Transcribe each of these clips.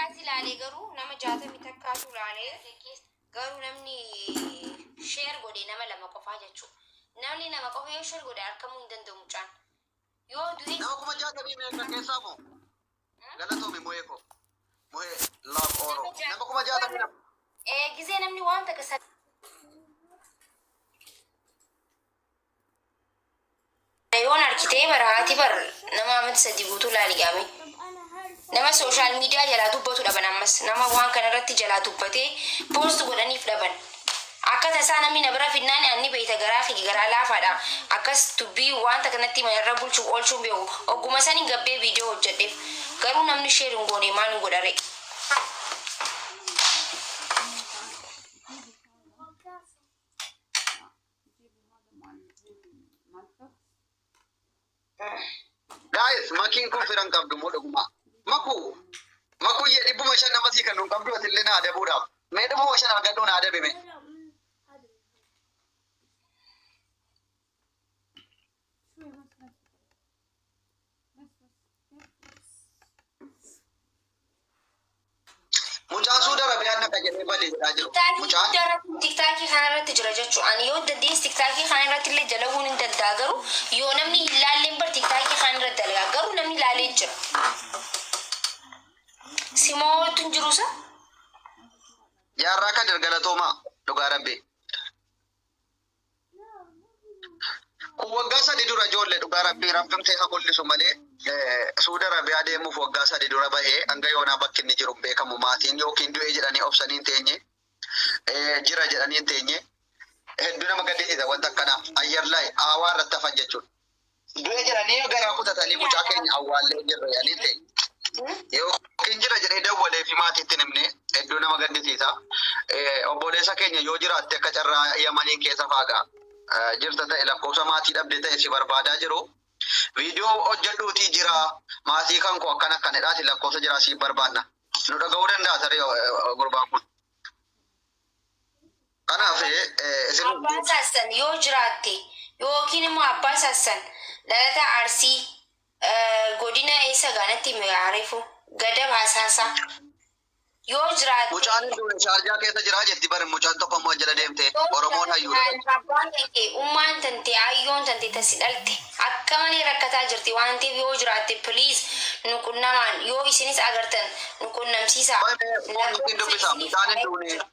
Takkaas ilaalee garuu nama jaatamii takkaatu ilaalee garuu namni share godhe nama lama qofaa jechuudha. Namni lama qofa yoo share godhe argamuu hin danda'u mucaan. Yoo du'es Nama 60,000 meeqa keessaa moo? Galatoomi Muhee koo. Muhee love Oro. Nama 62,000. Ee gizee namni waan takka yoon arkitee bar haati bar nama amata 3 guutuu laali gaame. Nama social media jalaa dubbatu dhaban ammas nama waan kana irratti jalaa dubbatee post godhaniif dhaban. Akka tasaa namni na bira fidnaan anni beeyta garaa kiyya garaa laafaadha. Akkas dubbii waan takka natti himan irra bulchuuf oolchuu hin beeku. Ogguma sanin gabbee video hojjadheef. Garuu namni share hin goone maalin godha ree. Guys, makiin kun fira hin qabdu moo dhugumaa? Maku, makuyyee 500 nama sii kennu hin qabdu atillee na adabuudhaaf. Mee 500 argadhuu na adabi mee. Mucaan Suudi Arabiyaan naqa jedhee bade jedhaa jiru. Tiktaakii Mucaan guddaa irratti tiktaakii kana irratti jira jechuudha. Ani yoo dandees tiktaakii kana irratti illee dalaguun hin danda'a garuu yoo namni hin laalleen bar tiktaakii kana irratti dalagaa garuu namni laalee jira. Simootu hin jiru sa? Jaarraa Kadir galatoomaa dhugaa rabbii. Kun waggaa sadi dura ijoollee dhugaa rabbii rabbimtee haa mul'isu malee Suudi Arabiyaa deemuuf waggaa sadi dura bahee hanga yoonaa bakki inni jiru hin beekamu maatiin yookiin du'ee jedhanii obsanii hin teenye jira jedhanii hin teenye hedduu nama gaddisiisa wanta akkanaa ayyar laay aawaa irratti hafan jechuudha. Du'e jedhanii garaa kutatanii mucaa keenya awwaallee jirra jedhanii ta'e. Yookiin jira jedhee dawwalee fi maatiitti hin himne hedduu nama gaddisiisa. Obboleessa keenya yoo jiraatte akka carraa Yamaniin keessa faaga jirta ta'e lakkoofsa maatii dhabde ta'e si barbaadaa jiru. Viidiyoo hojjedhuutii jira maatii kan koo akkana akkanadhaati lakkoofsa jiraa siif barbaanna. Nu dhaga'uu danda'a tarii gurbaan kun. Kanaaf isin Abbaa Saassan yoo jiraatte yookiin immoo Abbaa Saassan dhalataa Arsii godina eessa gaa natti himi gaa reefu Gadab Hasaasaa yoo jiraatte Mucaan hin duune Shaarjaa keessa jira jetti bari mucaan tokko immoo jala deemte yoo Oromoon jiraatte hayyuudha. abbaan tante ummaan tante ayyoon tante ta si dhalte akka malee rakkataa jirti waan ta'eef yoo jiraatte please nu qunnamaan yoo isinis agartan nu qunnamsiisaa Qoy mee foon ittiin lakkoofsa dubbisa isiniif mucaan hin kaa'ee duune. jira.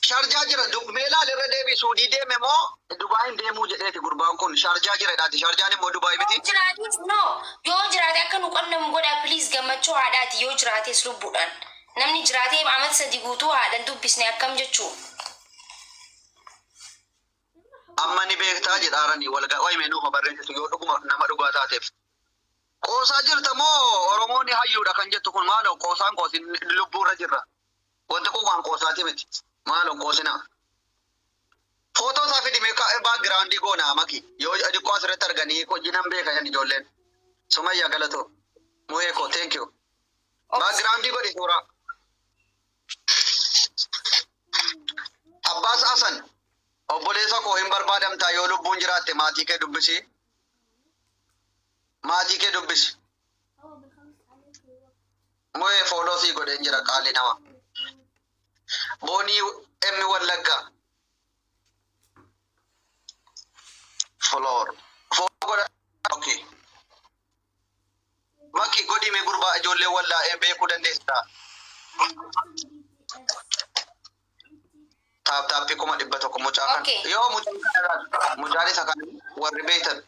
Sharjaa jira mee laali irra deebi suudii deeme moo Dubaayin deemuu jedheeti gurbaan kun sharjaa jira jedhaati sharjaan immoo Dubaay Yoo miti. jiraates no yoo jiraate akka nu qonnamu godhaa please gammachuu haadhaati yoo jiraates lubbuudhaan namni jiraatee amata sadi guutuu haadhan dubbisne akkam jechuu. Amma ni beektaa jedhaarani wal ga qoy mee nuuf haa barreessitu yoo dhuguma nama dhugaa taateef. Qoosaa jirta moo Oromoon hayyuudha kan jettu kun maaloo qoosaan qoosin lubbuurra jirra. Wanti kun waan qoosaati miti. Maaloo hin qoosinaa. Footoo isaa fidi mee background goona maki. Yoo xiqqoo asirratti arganii hojii nan beeka jedhan ijoolleen. Sumayyaa galatoo. Muhee koo thank you. Background godhi suuraa. Abbaas Hasan obboleessa koo hin barbaadamtaa yoo lubbuun jiraatte maatii kee dubbisi. Maatii kee dubbisi. Muhee fooloo sii godheen jira qaali nama. Boonii M Wallaggaa. Floor. Fooloo godha. Okay. Maki godhi mee gurbaa ijoollee wallaa'ee beekuu dandeessa. Taap taappii 100,000 mucaa kan. Okay. Yoo mucaan kana laal mucaan isa kan warri beektan.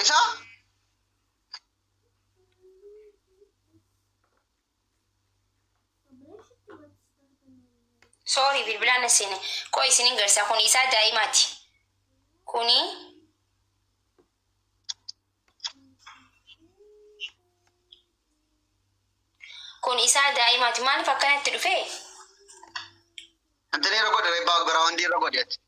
Isa Sorry bilbilaan na seene. Qoy isinin garsiisa kun isaa daa'imaati. Kuni kun isaa daa'imaati. Maaliif akkanatti dhufee? Antini irra godhe background irra godhe ati.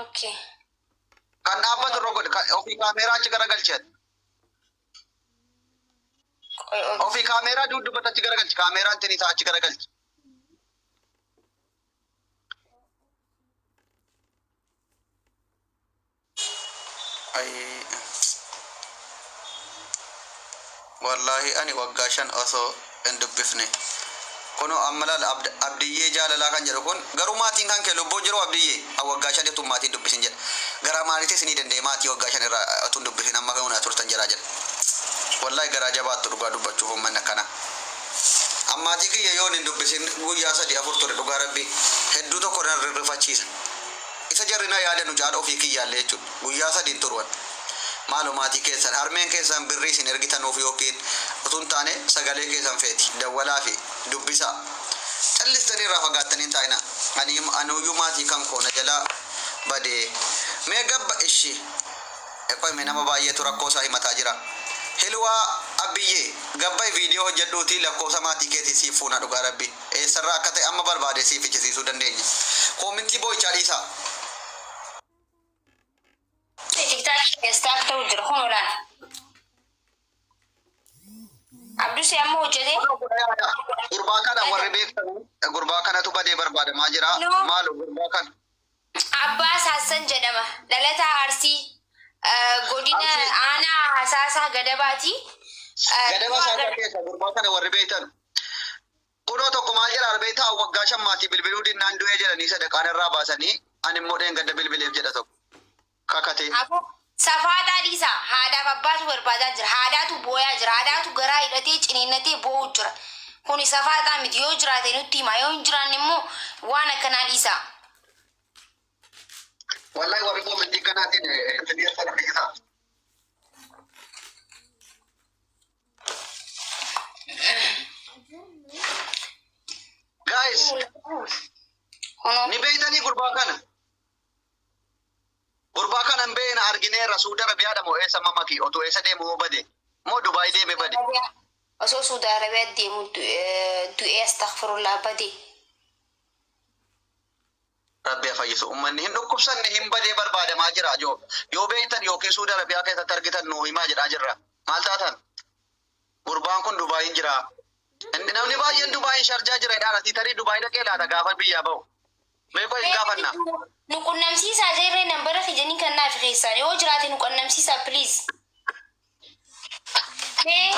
Okay. Kan dhaabbatu irra godhe kan ofii kaameeraa achi garagalchi ati. Qoy obsi. Ofii kaameeraa dudduubatti achi garagalchi kaameeraa antini isaa achi garagalchi. Ay, wallaahi ani waggaa 5 osoo hin dubbifne. Kunoo amma laal, Abdiyyee Jaalalaa kan jedhu kun garuu maatiin kan kee lubbuun jiru, Abdiyyee? An waggaa 5 utuu maatiin dubbisin jedha. Garaa maaliitis ni danda'e maatii waggaa 5 irraa utuu hin dubbisin amma kan turtan jedhaa jedha. Wallaahi garaa jabaattu, dhugaa dubbachuuf uummanni akkana. Ammaatii kiyya yoon hin dubbisin guyyaa 3 4 ture, dhugaa rabbii hedduu tokko na rirrifachiisa. Isa jarri na yaadanu caala ofii kiyyaallee jechuudha. Guyyaa 3 hin turuwan. Maaloo maatii keessan, harmeen keessan birrii isin ergitanuuf yookiin utuu hin taane sagalee keessan feeti. Dawwalaa fi dubbisaa. Callistanii irraa fagaattanii hin taa'ina. Ani anuyyuu maatii kan koo na jalaa badee. Mee gabba ishi. Qoy, nama baay'eetu rakkoo isaa himataa jira. Hilwaa Abbiyyee, gabbai viidiyoo hojjedhuutii lakkoofsa maatii keetii siif fuuna, dhugaa rabbi. Eessarraa akka ta'e amma barbaade siif fichisiisuu dandeenya. Koomintii boo'ichaa dhiisaa. TikTok stuck ta'u jira kun olaan. Abdusee amma hojjetee. Gurbaa kana warri beektan, gurbaa kanatu badee barbaadamaa jira. No. Maalo gurbaa kana. Abbaas Hassan jedhama. Dhalataa Arsii. Godina Arsii. aanaa Hasaasaa Gadabaati. Gadaba isaa keessa gurbaa kana warri beektan. Kunoo tokko maal jedha beektaa? Waggaa 5 maatii bilbiluu dinnaan du'ee jedhanii sadaqaan irraa baasanii, ani immoo dheengadda bilbileef jedha tokko. Kakatee. Aboo safaaxaa dhiisaa, haadhaaf abbaatu barbaadaa jira. Haadhaatu booyaa jira. Haadhaatu garaa hidhatee ciniinnatee boo'u jira. Kuni safaaxaa miti. Yoo jiraate nutti hima. Yoo hin jiraanne immoo waan akkanaa dhiisaa. Wallahi warri koomentii kanaatiin fidiyya dhiisaa. Guys, Kunoo ni beeytanii gurbaa kana? Gurbaa kana hin beekna, argineerra. Suudi Arabiyaadha moo eessa mamaki? Otoo eessa deemu moo bade? Moo Dubaay deeme bade? Osoo Suudi Arabiyaa deemu du'ee, astaghfirullah, bade. Rabbi haa fayyisu. Uummanni hin dhukkubsanne hin badee barbaadamaa jira. Yoo beektan yookiin Suudi Arabiyaa keessatti argitan nuu himaa jedhaa jirra. Maal taatan? Gurbaan kun Dubaayin jira. Namni baay'een Dubaayin Sharjaa jira jedhaan, asii tarii Dubaay dhaqee laata gaafa biyyaa bahu? Meeqa hin gaafanna? Nu qunnamsiisaa jirree, nambara fijanii kan naaf keessaan yoo jiraate nu qunnamsiisaa, please. Mee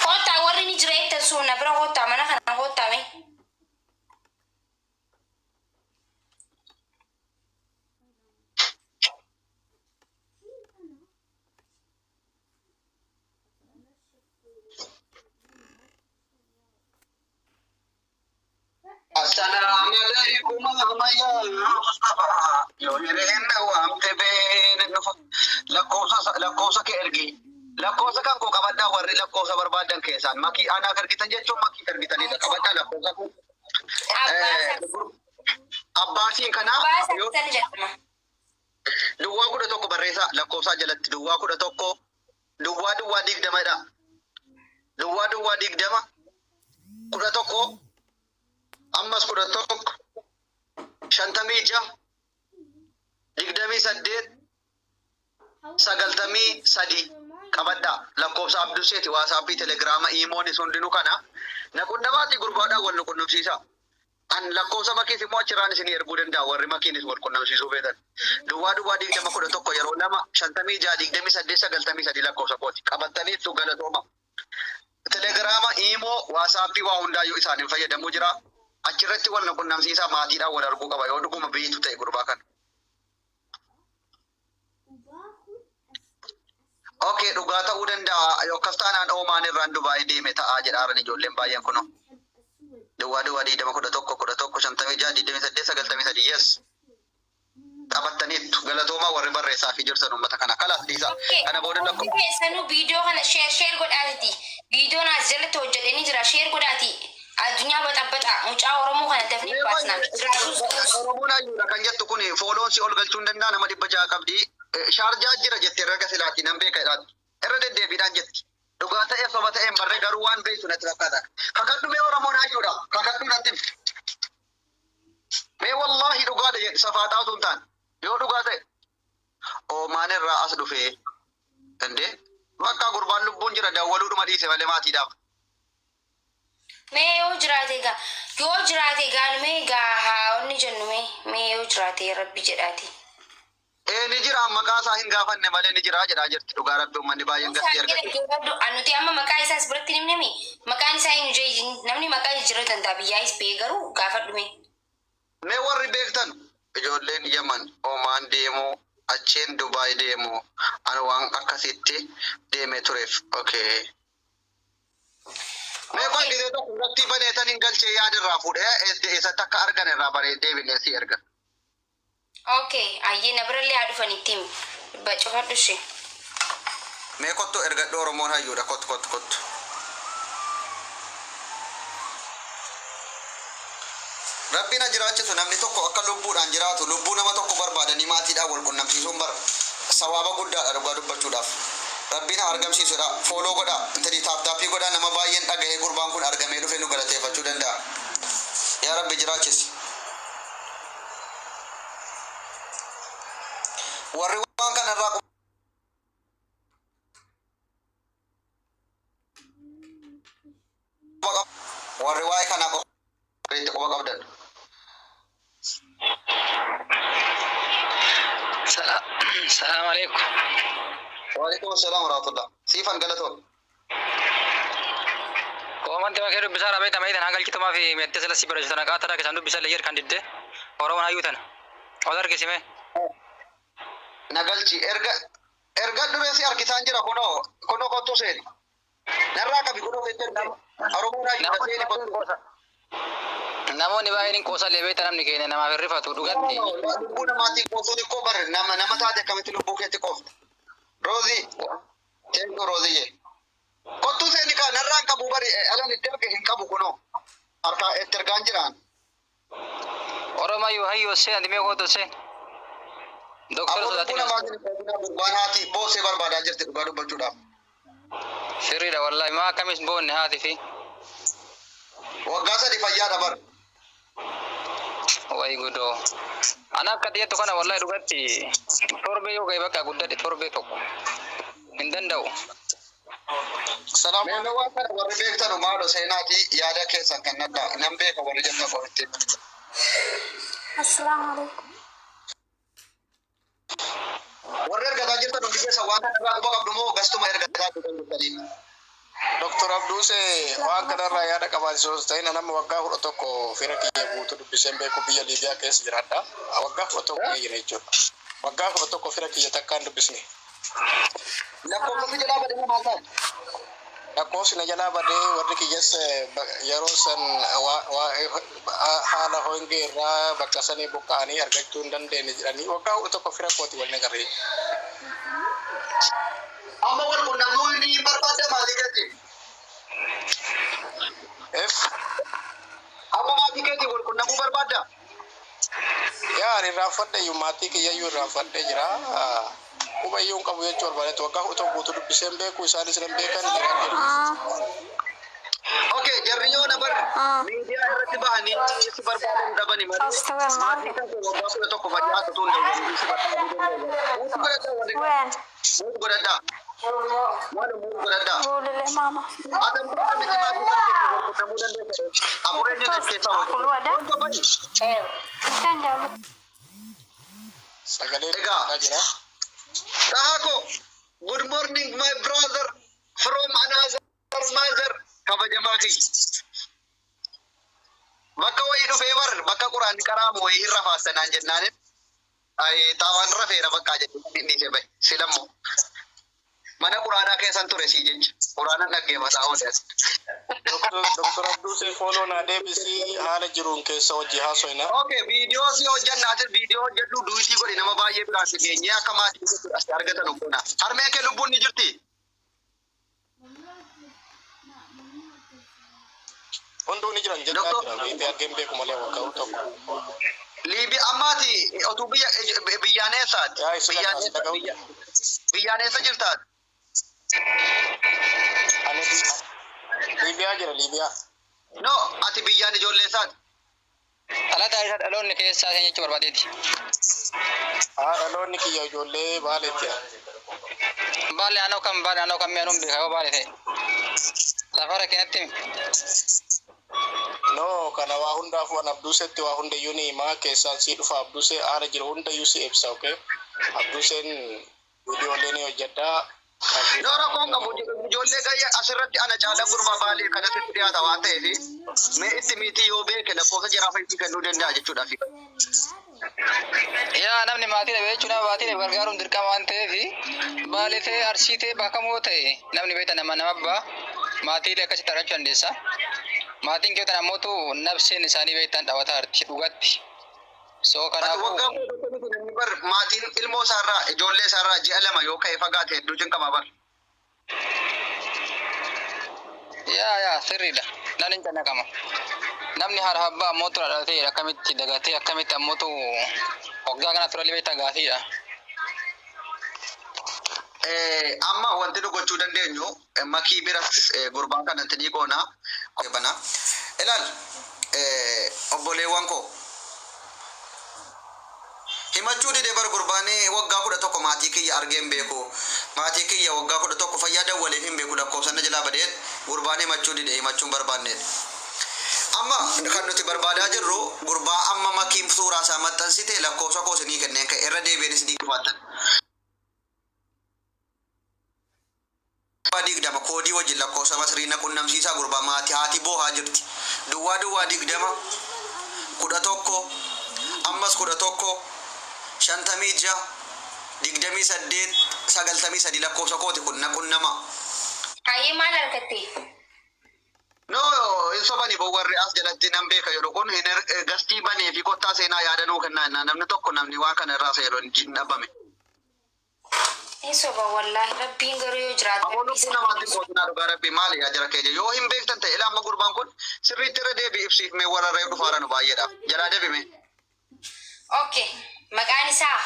kottaa, warri ni jira jettan sun na bira kottaa, mana kana kottaa mee. Assalaamu alaikum ammayyaa Mustafa. Yoo hireen waamte beene dhufa. Lakkoofsa kee ergi. Lakkoofsa kan koo qabadhaa, warri lakkoofsa barbaadan keessaan. Makii anaaf ergitan jechuun makii ergitanidha. Qabadhaa lakkoofsa koo. Abbaasiin kanaa Abbaas yoo Hassan jedhama. Duwwaa 11 barreessaa lakkoofsaa jalatti, duwwaa 11 duwwaa duwwaa 20dha. Duwwaa duwwaa 20 11 ammas 11 56 28 93 qabadhaa, lakkoofsa Abduseeti. Waasaappii, Telegiraama, iimoonis hundinuu kana na qunnamaati, gurbaadhaan wal nu qunnamsiisa. An lakkoofsa makiis immoo achirraan isinii erguu danda'a, warri makiinis wal qunnamsiisuu feetan. Duwwaa duwwaa 20 11 yeroo lama 56 28 93 lakkoofsa kooti. Qabattaniittu, galatooma. Telegiraama, iimoo, waasaappii waa hundaayyuu isaaniin fayyadamuu jira. Achirratti wal nu qunnamsiisaa, maatiidhaan wal arguu qaba yoo dhuguma beeytu ta'e gurbaa kana. Okay, dhugaa ta'uu danda'a. Akkas taanaan Oomaan irraan Dubaayii deeme ta'aa jedhaaran ijoolleen baay'een kunoo. Duwwaa duwwaa 20 11 11 56 28 93, yes. Qabattaniittu, galatoomaa warri barreessaa fi jirtan uummata kana. Kalaas dhiisaa. Kana booda Hundi keessanuu viidiyoo kana share share godhaatiti. Viidiyoon as jalatti hojjedhanii jira. Share godhaati. Addunyaa baxabbaxa. Mucaa Oromoo kana dafnee baasna. Jiraatus Oromoon hayyuudha kan jettu kun fooloon si ol galchuu hin danda'a, nama 600 qabdi. Shaarjaa jira jettee raga silaatii nan beeka jedhaati. Irra deddeebiidhaan jetti. Dhugaa ta'ee soba ta'een barree, garuu waan beektu natti fakkaata. Kakadhu mee, Oromoon hayyuudha. Kakadhu natti himi. Mee wallaahi dhugaadha jedhi, safaaxaa osoo hin taane. Yoo dhugaa ta'e. Oomaan irraa as dhufee. Dandee. Bakka gurbaan lubbuun jira, dawwaluudhuma dhiise malee maatiidhaaf. Mee yoo jiraate gaa, yoo jiraate gaa, mee gaa haa onni jennu, mee yoo jiraate rabbi jedhaati. Ee, ni jira, maqaa isaa hin gaafanne malee ni jira jedhaa jirti. Dhugaa rabbi, uummanni baay'een gastii argate. Nuti amma maqaa isaas biratti hin himnemi. Maqaan isaa hin jee, namni maqaa jijjiiruu danda'a, biyyaayis bee, garuu gaafadhume. Mee warri beektan, ijoolleen Yaman Omaan deemuu, achiin Dubaay deemuu, ani waan akkasitti deemee tureef. Okay. Mee qoy, gisee tokko irratti baneetan hin galchee, yaada irraa fuudhee eessatti akka argan irraa baree deebinee si erga. Okay, ayyee, na birallee haa dhufan, itti himi. Cufadhu ishee. Mee kottu, ergadhu, Oromoon hayyuudha, kottu, kottu, kottu. Rabbiin ha jiraachisu. Namni tokko akka lubbuudhaan jiraatu, lubbuu nama tokko barbaadanii maatiidhaan wal qunnamsiisuun bara sawaaba guddaadha dhugaa dubbachuudhaaf. Rabbiin haa argamsiisudha. Follow godhaa, intalii tap tapii godhaa, nama baay'een dhagahee gurbaan kun argamee dhufee nu galateeffachuu danda'a. Yaa Rabbi, jiraachisi. Warri waan kanarraa quba qabu, warri waa'ee kanaa qofa quba qabdan. Salaam alaikum. Waalaikum assalam warahmatullah. Siifan, galatoon. Koomanti makee dubbisaa dhabee tamee tan hangalchitumaa fi meettee sila si barreessitu tana qaata keessan dubbisaa leeyyer kan didde Oromoon hayyuu tana. Ol argisime. Nagalchi, erga erga duree si harkisaan jira, kunoo kunoo, kottu seeni. Narraa qabi, kunoo sitti erge. Oromoon hayyuudha, seeni, kottu. Namoonni baay'een hin qoosan leebee, namni keenya namaaf hin rifatu dhugatti. Lubbuu namaatiin qoosuun ikkoo bare nama nama taate akkamitti lubbuu keetti qoofta. Roozii, teenyu Rooziyyee. Kottuu seeni kaa, narraa qabu bari, alan itti erge hin qabu, kunoo. Harkaa itti ergaan jiraan. Oromoo hayyuu hayyuu seen ati mee kootu seen. Doktora Aboo, lubbuu sodaatin. Namaatiin qoosinaa, gurbaan haati boosee barbaadaa jirti dhugaa dubbachuudhaaf. Sirriidha wallaahi, maa akkamis boonne haati fi. Waggaa 3 fayyaadha bar. Wayi gudoo. Ana akka xiyyeettu kana wallaahi dhugatti torbee yoo ga'e bakka guddadhe torbee tokko hin danda'u. Salaam. Mee waan kana warri beektanu maalo seenaati yaada keessan kan nadda nan beeka warri jettan qofitti. Assalamu alaikum. Warri ergataa jirtan hundi keessa waan kana irraa quba qabdu moo gastuma ergataa jirtan jirtanii? Doktor Abduuse, waan kanarraa yaada qabaachisuus ta'in, nama waggaa 11 fira kiyya guutuu dubbiseen beeku, biyya Liibiyaa keessa jiraadha. Waggaa 11 jira jechuudha. Waggaa 11 fira kiyya takkaan dubbisne. Lakkoofsa jalaa badee maal ta'a? Lakkoofsi na jalaa badee, warri kiyyas yeroo san haala hongee irraa bakka sanii buqqa'anii argachuu hin dandeenye jedhanii, waggaa 11 fira kooti waliin agarree. Amma wal qunnamuu ni barbaadda maatii keetti. If Amma maatii keetti wal qunnamuu barbaadda? Yaa, ani irraanfadhe iyyuu, maatii kiyya iyyuu irraanfadhee jira. Quba iyyuu hin qabu jechuu barbaadetti, waggaa 11 guutuu dubbiseen beeku, isaanis nan beekan jiran jedhu. Okay, jarri yoo na bar miidiyaa irratti bahanii si barbaadan dhabani malee maatii kan kee waggaa 11 fayyaa ta'uu hin danda'u si barbaaduu danda'u. Mute godhadhaa warri When? mute godhadhaa. Maal, mute godhadhaa. Guulile mama. Adam miti, maatii kan kee wal qunnamuu dandeessa. Afurii inni keessaa wal qunnamuu. Kan jaallu. Sagalee Egaa. dubbataa jira. Tahako, good morning, my brother from another mother, kabajamaa kiyya. Bakka wayii dhufee bar, bakka quraanni qaraamu wayii hin rafaasanaan jennaanin xaawaan rafeera bakkaa jedhee inni ishee bahe silammoo. Mana quraanaa keessan ture sii jecha quraanan dhaggeeffataa oole as. Doktor Abduusee, follow naa deebisii, haala jiruun keessa hojii haasoina. Okay, viidiyoo si hojjannaatis, viidiyoo hojjedhu, duutii godhi, nama baay'ee biraan si geenyee akka maatii as argatan goona. Harmeen kee lubbuun ni jirti? Hunduu ni jiran jedhaa Doktor- jira. Beekee argeen beeku malee waggaa tokko. Liibi ammaati otuu biyya biyyaan eessaati? Yaa, isa Biyyaan dhagahu, eessa dhagahu. Biyyaan eessa jirtaati? Ani Liibiyaa jira, Liibiyaa. No, ati biyyaan ijoollee isaati. Dhalataa isa dhaloonni keessaa isheen jechuu barbaadeeti. Haa, dhaloonni kiyya ijoollee Baaleetti. Baalee aanoo kam, Baalee aanoo kam, mi'aanuun beekaa yoo Baalee ta'e. Safara keenyatti himi. No, kana waa hundaafuu an Abduusetti waa hundayyuu ni himaa, keessaan sii dhufa Abduusee, haala jiru hundayyuu si ibsa, okay? Abduuseen viidiyoolee ni hojjedha. No, rakkoon qabu ijoollee gayya asirratti ana caala gurbaa Baalee kanatti dhiyaata waan ta'eef, mee itti miitii yoo beeke lakkoofsa jaraa fayyisii kennuu danda'a jechuudha. Yaa, namni maatii dhabe jechuun nama maatii dhabe gargaaruun dirqama waan ta'eef, Baalee ta'e, Arsii ta'e, bakka kamoo ta'e, namni beektan nama nama abbaa maatiilee akkasitti argachuu dandeessa. Maatiin keessan ammootu nabseen isaanii beektan dhawataa arti dhugatti. So Ati kanaafuu waggaa 11 namni bar maatiin ilmoo isaarraa, ijoollee isaarraa ji'a 2 yoo ka'e fagaate hedduu cinqama bar. Yaa, sirriidha. Namni hin cannaqama. Namni haadha abbaa ammootu dhalatee akkamitti dagatee, akkamitti ammootu waggaa kana turallee beektaa gaafiidha. Amma wanti nu gochuu dandeenyu, makii bira gurbaa kanatti ni goona. Bana. Ilaal, obboleewwan koo. Himachuu didee bar gurbaanii waggaa 11 maatii kiyya argee hin beeku. Maatii kiyya waggaa 11 fayyaa dawwaleef hin beeku, lakkoofsa na jalaa badeen gurbaan himachuu dide, himachuu hin barbaanneedha. Amma kan nuti barbaadaa jirru gurbaa amma makiin suuraa isaa maxxansite, lakkoofsa koo isinii kenneen ka'e, irra deebiin isinii qabaatan. 20 koodii wajjin lakkoofsa Masrii na qunnamsiisaa, gurbaa maatii haati boohaa jirti. 0020 11 ammas 11 56 28 93 lakkoofsa kooti kun, na qunnama. Hayyee, maal argatte? No, hin sobani boo, warri as jalatti nan beeka jedhu kun hin gastii banee fi kottaa seenaa yaadanuu kennaa jennaan namni tokko, namni waan kana irraa seeru hin dhabame. Ni soba wallaahi, Rabbiin garuu yoo jiraate. Aboo, lubbuu namaatti qootinaa, dhugaa Rabbii maali yaa jara keenya, yoo hin beektan ta'e. Ilaa, amma gurbaan kun sirriitti irra deebi ibsiif mee, warra reef dhufaara nu baay'eedhaaf jalaa deebime. Okay. Maqaan isaa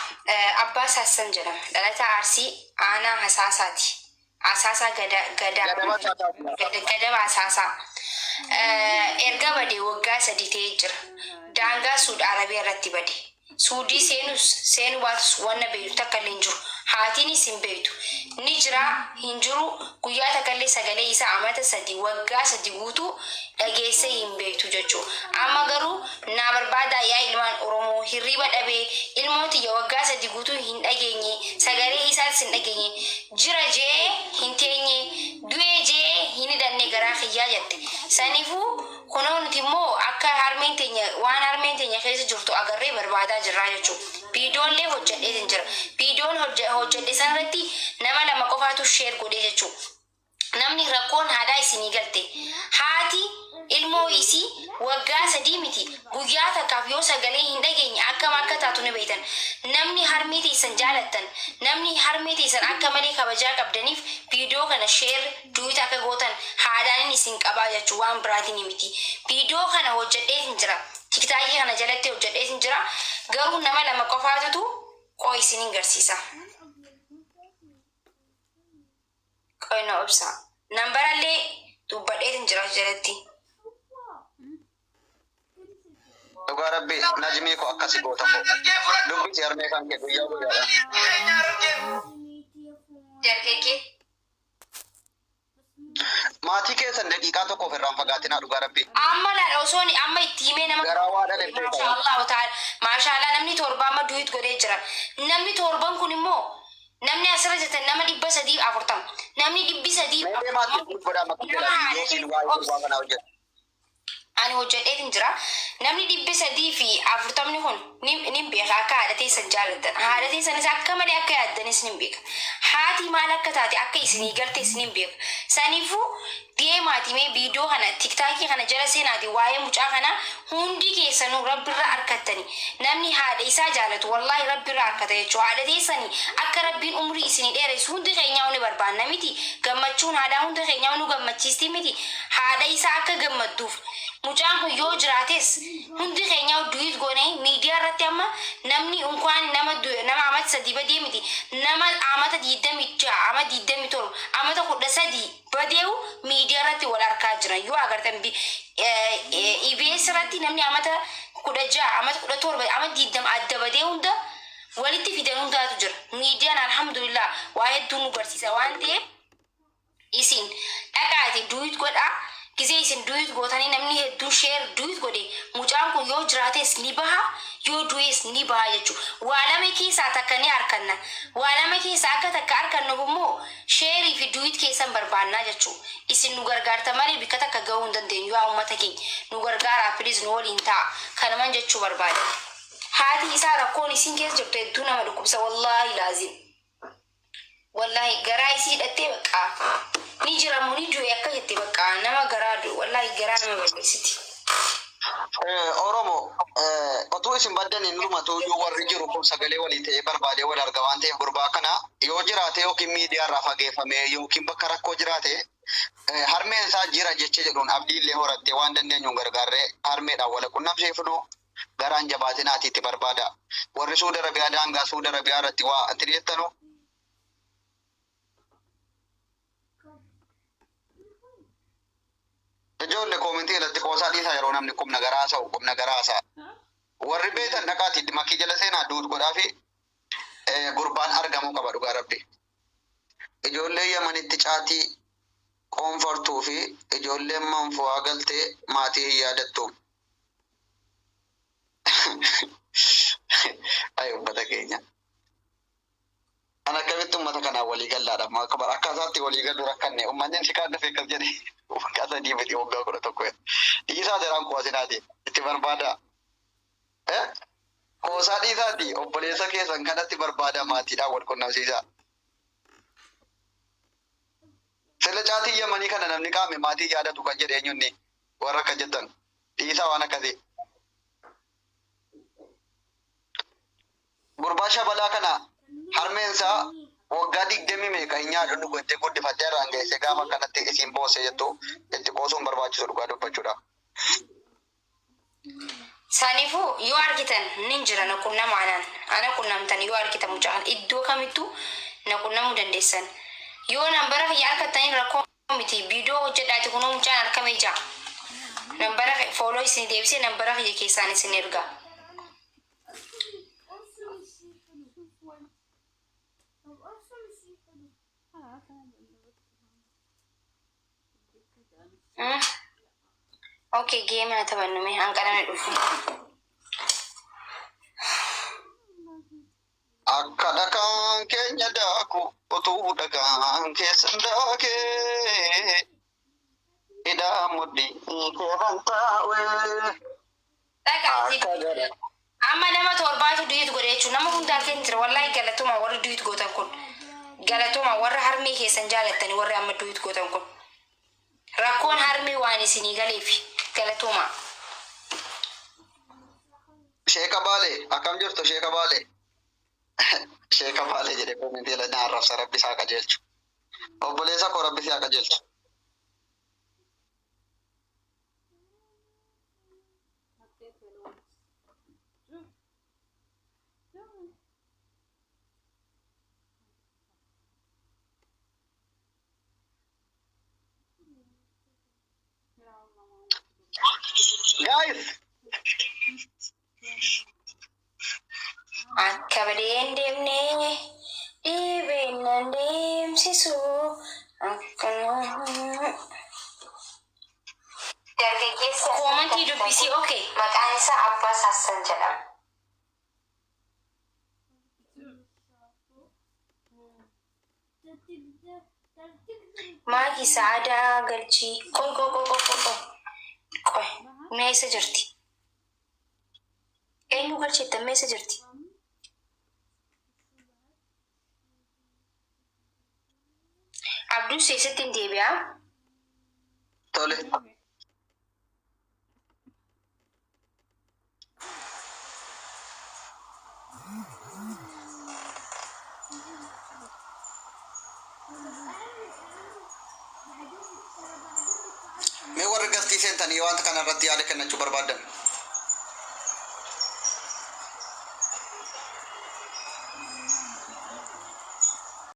Abbaa Saassan jedhama. Dhalataa Arsii aanaa Hasaasaati. Hasaasaa gada gada Gadaba Hasaasaati. Gadaba Hasaasaa. Erga badee waggaa 3 ta'ee jira. Daangaa Suud Arabiyaa irratti bade. Suudii seenus seenuu baatus wanna beektu takka illee hin jiru. Haatiinis hin beektu. Ni jira hin jiru, guyyaa takka illee sagalee isaa amata 3, waggaa 3 guutuu dhageessee hin beektu jechuudha. Amma garuu naa barbaadaa yaa ilmaan Oromoo, hirriba dhabee, ilmoo tiyya waggaa 3 guutuu hin dhageenye, sagalee isaatis hin dhageenye, jira jee hin teenye, du'ee jee hin hidhanne garaa kiyyaa jette. Saniifuu kunoo nuti immoo akka harmeen teenya, waan harmeen teenya keessa jirtu agarree barbaadaa jirraa jechuudha. Viidiyoollee hojjedheetin jira. Viidiyoon hojjedhe sanarratti nama lama qofaatu share godhee jechuudha. Namni rakkoon haadhaa isinii galte. Haati ilmoo isii waggaa 3 miti, guyyaa takkaaf yoo sagalee hin dhageenye akkam akka taatu ni beektan. Namni harmee teessan jaalattan, namni harmee teessan akka malee kabajaa qabdaniif, viidiyoo kana share duet akka gootan haadhaanin isin qabaa jechuu, waan biraatiin miti. Viidiyoo kana hojjedheetin jira. TikTokii kana jalatti hojjedheetin jira. Garuu nama lama qofaatutu qoo isinin garsiisa. Qoy, na obsa. Nambarallee dubbadheetin jira jalatti. Dhugaa Rabbi, Najmii koo, akkasi goota koo. Dubbisi harmee kan kee guyyaa guyyaadhaan. Jarkeekee. Maatii keessan daqiiqaa tokkoof irraan fagaatinaa, dhugaa Rabbi. Amma laala, osoo inni amma itti himee nama Garaa waa dhale beeka. Maasha Allah ta'ala. Maasha Allah, namni 7 amma duet godhee jira. Namni torban kun immoo, namni asirra jirtan nama 340. Namni 300 Mee maatii godhaa makii nama jalaa yoo siin waa'ee gurbaa kanaa hojjetu. Ani hojjedheetin jira. Namni 340ni kun ni beeka akka haadha teessan jaallattan. Haadha teessanis akka malee akka yaaddanis ni beeka. Haati maal akka taate akka isinii galtes ni beeka. Saniifuu deemaati mee viidiyoo kana TikTokii kana jala seenaati waa'ee mucaa kanaa hundi keessanuu Rabbirra harkattani. Namni haadha isaa jaalatu wallaahi Rabbirra harkata jechuudha. Haadha teessanii akka Rabbiin umrii isinii dheeressu hundi keenyaa ni barbaanna miti. Gammachuun haadhaa hunda keenyaa nu gammachiisti miti. Haadha isaa akka gammadduuf mucaan kun yoo jiraates hundi keenyaa duet goone miidiyaa irratti. Amma namni unkaan nama nama amata 3 badee miti, nama amata 26, ama 27, amata 13 badeewu miidiyaa irratti wal harkaa jiran yoo agartan, EBS irratti namni amata 16, amata 17, amata 20 adda badee hunda walitti fidan hundaatu jira. Miidiyaan alhamdulillah waa hedduu nu barsiisa waan ta'eef, isin dhaqaati duet godhaa. Gisee isin duet gootanii namni hedduun share duet godhe, mucaan kun yoo jiraates ni baha, yoo du'es ni baha jechuudha. Waa lama keessaa takka ni arkanna. Waa lama keessaa akka takka arkannuuf immoo share fi duet keessan barbaannaa jechuudha. Isin nu gargaarta malee bikka takka gahuu hin dandeenyu. Yaa uummata keenya, nu gargaaraa, please, nu waliin ta'a. Kanuman jechuu barbaada. Haati isaa rakkoon isin keessa jirtu hedduu nama dhukkubsa, wallaahi laazim. Wallahi garaa isii hidhattee bakka ni jiramu ni du'e akka jette, bakka nama garaa du'e, wallahi garaa nama balleessiti. Oromo, otuu isin baddaniin dhumatu iyyuu warri jiru kun sagalee walii ta'ee barbaadee wal arga waan ta'eef, gurbaa kana yoo jiraate yookiin miidiyaa irraa fageeffamee yookiin bakka rakkoo jiraate, harmeen isaa jira jecha jedhuun abdii illee horattee waan dandeenyuun gargaarree harmeedhaan wal qunnamsiifnu garaan jabaatinaati itti barbaada. Warri Suudi Arabiyaa, daangaa Suudi Arabiyaa irratti waa itti jettanu. Ijoollee, koomentii irratti qoosaa dhiisaa. Yeroo namni qubna garaa haasa'u, qubna garaa haasa'a. Warri beektan dhaqaati makii jala seenaa, duut godhaa fi gurbaan argamuu qaba, dhugaa rabbi. Ijoollee Yamanitti caatii qoonfartuu fi ijoolleen manfu'aa galtee maatii hin yaadattu. Ay, uummata keenya. An akkamitti uummata kanaan walii gallaadha. Amma akka isaatti walii galuu rakkanne. Uummanni si kaan dhufee akkas jedhe, waggaa 3 miti, waggaa 11. Dhiisaa, jaraan qoosinaati. Itti barbaada. Qoosaa dhiisaati, obboleessa keessan kanatti barbaada, maatiidhaan wal qunnamsiisaa. Sila caatii Yamanii kana namni qaame maatii yaadatu kan jedhe eenyunni? Warra akka jettan dhiisaa waan akkasii. Gurbaa shabalaa kana harmeen isaa waggaa digdamii meeqa hin nyaadhu dhugu itti guddifattee irraan geesse, gaafa akkanatti isiin boosse jettu itti qoosuun barbaachisu, dhugaa dubbachuudha. Saniifuu yoo argitan nin jira, na qunnama anaan. Ana qunnamtan yoo argitan mucaan iddoo kamittuu na qunnamuu dandeessan. Yoo nambara kiyya argattaniin rakkoo miti, viidiyoo hojjedhaati kunoo mucaan argamee jira. Nambara follow isin deebisee nambara kiyya keessaan isin erga. Okay, game haa taphannu mee hanqalame dhufu. Akka dhakaan keenya daaku utuu dhakaan keessan daakee hidhaa mudhii keeban taa'ee. Dhaqaa. Amma nama torbaatu duet godhe jechuudha. Nama hundaa keenya jira. Wallaahi galatuma warri duet gootan kun. Galatuma warra harmee keessan jaalattanii, warri amma duet gootan kun. Rakkoon harmee waan isinii galeef galatuma. Sheeka Baalee, akkam jirtu Sheeka Baalee? Sheeka Baalee jedhe koomentii na arrabsa, rabbi isaa qajeelchu. Obboleessa koo, rabbi isaa qajeelchu. Guys, Akka badeen deemnee dhibeen nan deemsisu. Akka Dargaggeessa koomantii dubbisii, okay. Maqaan isaa Abbaa Saassan jedhama. Maaki sa'aadaa galchii. Qoy, qoy, qoy, qoy, qoy, qoy. Qoy. Mee eessa jirti? Eenyu galcheetta? Mee eessa jirti? Abduus eessatti hin deebi'aa? Tole. Mee warri gastii seentanii wanta kana irratti yaada kennachuu barbaadan.